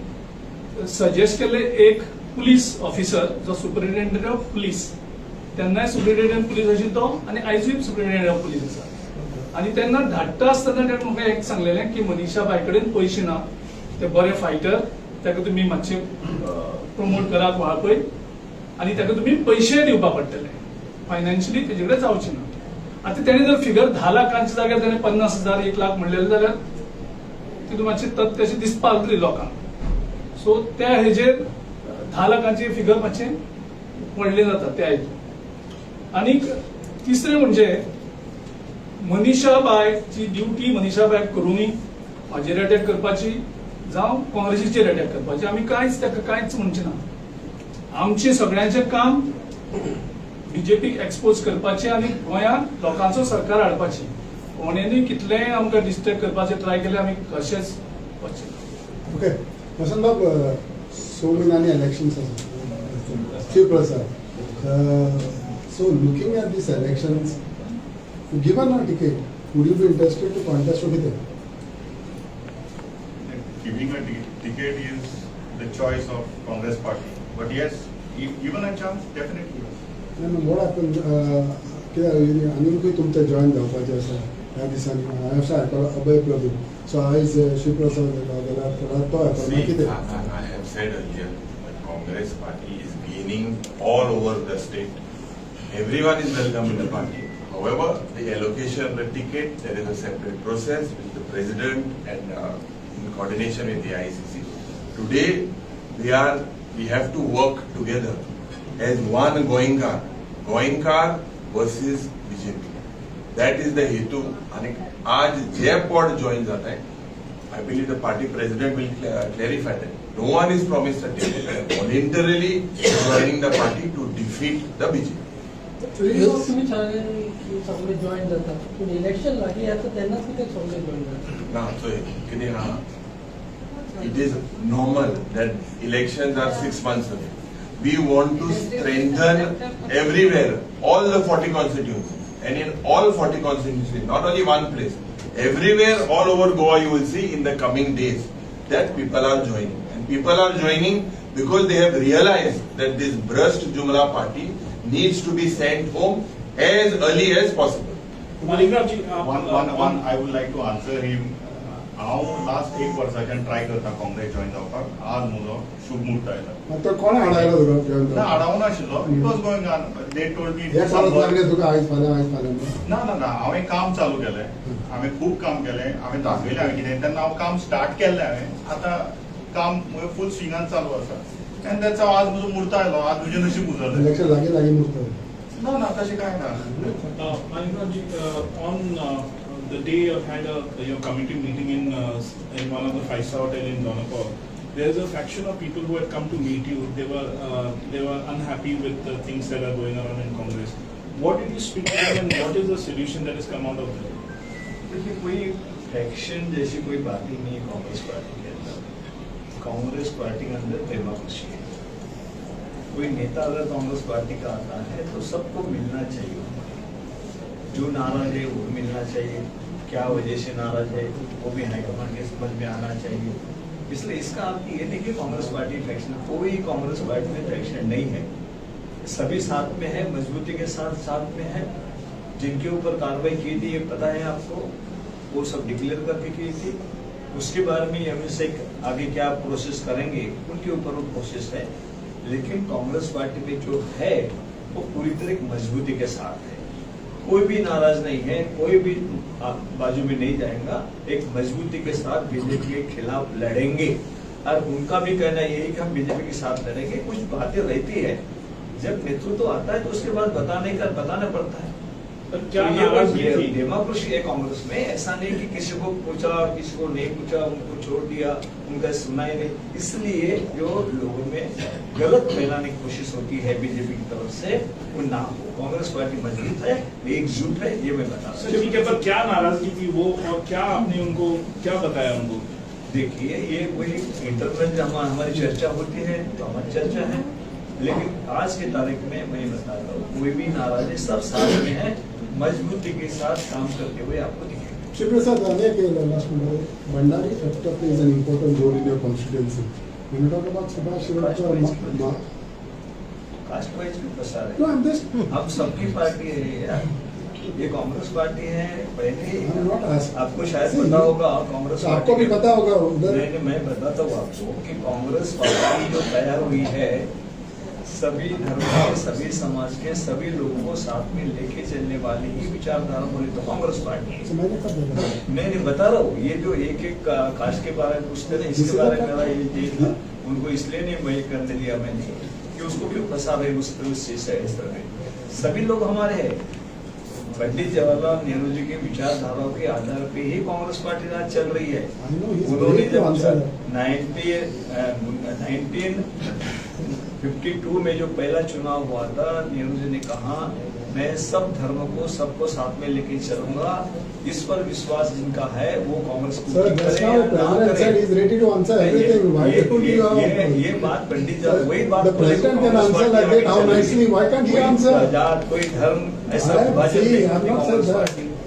सजेस्ट केल्ले एक पुलीस ऑफिसर जो सुपरिटेंडंट ऑफ पुलीस, तेन्नाय सुपरिटेंडंट पुलीस आशिल्लो तो आनी आयजूय सुपरिटेंडंट ऑफ पुलीस आसा. आनी तेन्ना धाडटा आसतना ताणें म्हाका एक सांगलेलें की मनीषाबाय कडेन पयशे ना, ते बरे फायटर, ताका तुमी मातशे प्रमोट करात वाळपय आनी ताका तुमी पयशे दिवपा पडटले, फायनान्शियली तेजे कडेन जावचें ना. आतां तेणें जर फिगर 10 लाखांच्या जाग्यार तेणें 50,000 1 लाख म्हणलेलें जाल्यार तितून मातशें तथ्य अशें दिसपाक लागतली लोकांक. सो त्या हेजेर 10 लाखांची फिगर मातशें व्हडलें जाता त्या हितून. आनीक तिसरें म्हणजे मनीषाबायची ड्युटी मनीषाबायक करुनूय म्हाजेर अटॅक करपाची जावं काँग्रेसीचेर अटॅक करपाची, आमी कांयच ताका कांयच म्हणचे ना. आमचें सगळ्यांचें काम बीजेपीक एक्सपोज करपाचें आनी गोंयांत लोकांचो सरकार हाडपाचें. कोणेनूय कितलेंय आमकां डिस्ट्रॅक्ट करपाचें ट्राय केलें आमी कशेंच वचचें. ओके वसंत बाब, 6 म्हयन्यांनी इलेक्शन्स आसा. Shivprasad, so looking at these elections, given a ticket, would you be interested to contest or कितें? Giving a ticket is the choice of Congress party, but yes, if given a chance, definitely yes. No, what happened? कित्याक आनीकूय तुमचें join जावपाचें आसा ह्या दिसांनी. हांवें आयकलो अभय Prabhu, so आयज शिवप्रसाद जाल्यार तो येतलो कितें? I have said earlier that Congress party is gaining all over the state. Everyone is welcome in the party. However, the allocation of the ticket, there is a separate process with the president and in coordination with the ICC. Today, we have to work together as one Goenkar. Goenkar versus BJP. That is the hetu. And aaj je pod join jata hai, I believe the party president will clarify that. No one is promised a ticket. Voluntarily joining the party to defeat the BJP. तुम्ही सांगले की सगळे join जातात, पूण election लागीं येता तेन्नाच कितें सगळे जॉईन जातात ना. सो कितें आहा, it is normal that elections are 6 months away. We want to strengthen everywhere all the 40 constituencies, and in all 40 constituencies, not only one place, everywhere all over Goa you will see in the coming days that people are joining, and people are joining because they have realized that this Bhrasht Jumla party needs to be sent home as early as possible. Manikrao ji, one I would like to answer him. हांव last 1 वर्साच्यान try करता Congress join जावपाक. आज म्हजो शुभ मुहूर्त आयला. तो कोण हाडायलो तुका जॉयन? ना, हाडावं नाशिल्लो. It was going on, they told me. हे परत लागले तुका आयज फाल्यां आयज फाल्यां? ना ना ना, हांवें काम चालू केलें, हांवें खूब काम केलें, हांवें दाखयलें हांवें कितें. तेन्ना हांव काम स्टार्ट केल्लें हांवें, आतां काम म्हजें फूल स्विंगान चालू आसा. आनी तेचो आज म्हजो मुहूर्त आयलो, आज म्हजें नशीब उजळलें. इलेक्शन लागीं लागीं मुहूर्त? ना ना, तशें कांय ना. Manikrao ji, on the day you had your committee meeting in one of the 5-star hotel in Dona Paula, there is a faction of people who had come to meet you. They were unhappy with the things that are going on in Congress. What did you speak to them, and what is the solution that has come out of that? देखिए, कोई faction जैसी कोई बात ही नहीं है Congress party K अंदर. Congress party K अंदर democracy है. कोई नेता अगर कांग्रेस पार्टी का आता है तो सबको मिलना चाहिए, जो नाराज है वो मिलना चाहिए, क्या वजह से नाराज है वो भी हाईकमान के समझ में आना चाहिए. इसलिए इसका अर्थ ये नहीं कि कांग्रेस पार्टी फैक्शन, कोई कांग्रेस पार्टी में फैक्शन नहीं है. सभी साथ में है, मजबूती के साथ साथ में है. जिनके ऊपर कार्रवाई की थी ये पता है आपको, वो सब डिक्लेयर करके की थी. उसके बारे में हम से आगे क्या प्रोसेस करेंगे उनके ऊपर वो प्रोसेस है. लेकिन कांग्रेस पार्टी में जो है वो पूरी तरह मजबूती के साथ है. कोई भी नाराज नहीं है, कोई भी बाजू में नहीं जाएगा. एक मजबूती के साथ बीजेपी के खिलाफ लड़ेंगे. और उनका भी कहना यही है कि हम बीजेपी के साथ लड़ेंगे. कुछ बातें रहती है, जब नेतृत्व तो आता है तो उसके बाद बताना पड़ता है. पर क्या तो ये नाराजगी थी? डेमोक्रेसी है कांग्रेस में. ऐसा नहीं कि किसी को पूछा और किसी को नहीं पूछा, उनको छोड़ दिया, उनका सुना ही नहीं. इसलिए जो लोगों में गलत फैलाने की कोशिश होती है बीजेपी की तरफ से, वो ना हो. कांग्रेस पार्टी मजबूत है, एकजुट है, ये मैं बता रहा हूँ. ठीक है, पर क्या नाराजगी थी वो और क्या आपने उनको क्या बताया उनको? देखिए, ये कोई इंटरनल जहाँ हमारी चर्चा होती है तो हमारी चर्चा है, लेकिन आज के तारीख में मैं ये बताता हूँ कोई भी नाराज है, सब साथ में है, मजबूती के साथ काम करते हुए आपको दिखेगा। Shiv Prasad, अनेक लास्ट म्हणल्यार Bhandari factor plays an important role in your constituency. When you talk about Subhash Shirodkar, caste wise भी फंसा रहे No, I'm just हम सबकी पार्टी है यार, ये कांग्रेस पार्टी है। पहले आपको शायद पता होगा कांग्रेस, आपको भी पता होगा उधर। नहीं, मैं बताता हूँ आपको कि कांग्रेस पार्टी जो तैयार हुई है सभी धर्म के, सभी समाज के, सभी लोगों को साथ में लेके चलने वाली ही विचारधारा बोले तो कांग्रेस पार्टी है। मैं नहीं बता रहा हूँ, ये जो एक एक कास्ट के बारे में पूछते थे, इसके बारे में मेरा ये था, उनको इसलिए नहीं मैं करने दिया मैंने कि उसको क्यों फंसा रहे उस चीज से। इस तरह सभी लोग हमारे हैं। पंडित जवाहरलाल नेहरू जी के विचारधाराओं के आधार पे ही कांग्रेस पार्टी आज चल रही है। उन्होंने जब 1952 में जो पहला चुनाव हुआ था, नेहरू जी ने कहा मैं सब धर्म को, सबको साथ में लेके चलूंगा। इस पर विश्वास जिनका है वो कांग्रेस को ये बात पंडित जी, वही बात जात कोई धर्म ऐसा विभाजन नहीं।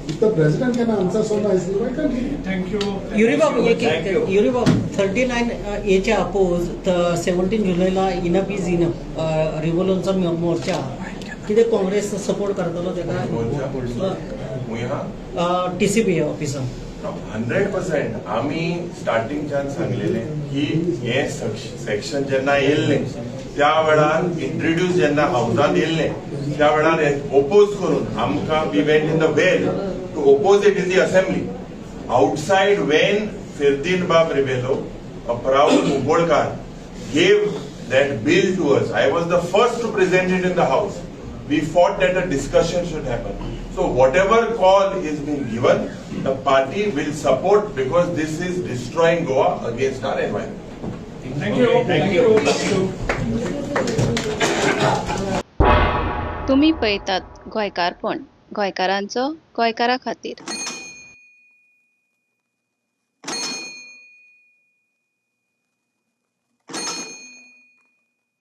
If the president can answer so nicely, why can't he? Thank you. Yuri Babu, Yuri Babu, 39 एच्या अपोज 17 जुलैला इनफ is enough रिव्होल्युशनचा मोर्चा कितें काँग्रेस सपोर्ट करतलो तेका? टीसीपी ऑफिसान 100% आमी स्टार्टिंगच्यान सांगलेले की हे सेक्शन जेन्ना येयल्लें त्या वेळार इंट्रोड्यूस जेन्ना हावजान येयल्लें त्या वेळार ओपोज करून आमकां we went in the well to oppose it in the assembly. Outside when Ferdinand Bab Rebelo, a proud Mumbolkar, gave that bill to us, I was the first to present it in the house. We fought that a discussion should happen. So whatever call is being given, the party will support, because this is destroying Goa against our environment. Thank you. Thank you. तुम्ही पळयतात गोंयकारपण, गोंयकारांचो गोंयकारा खातीर.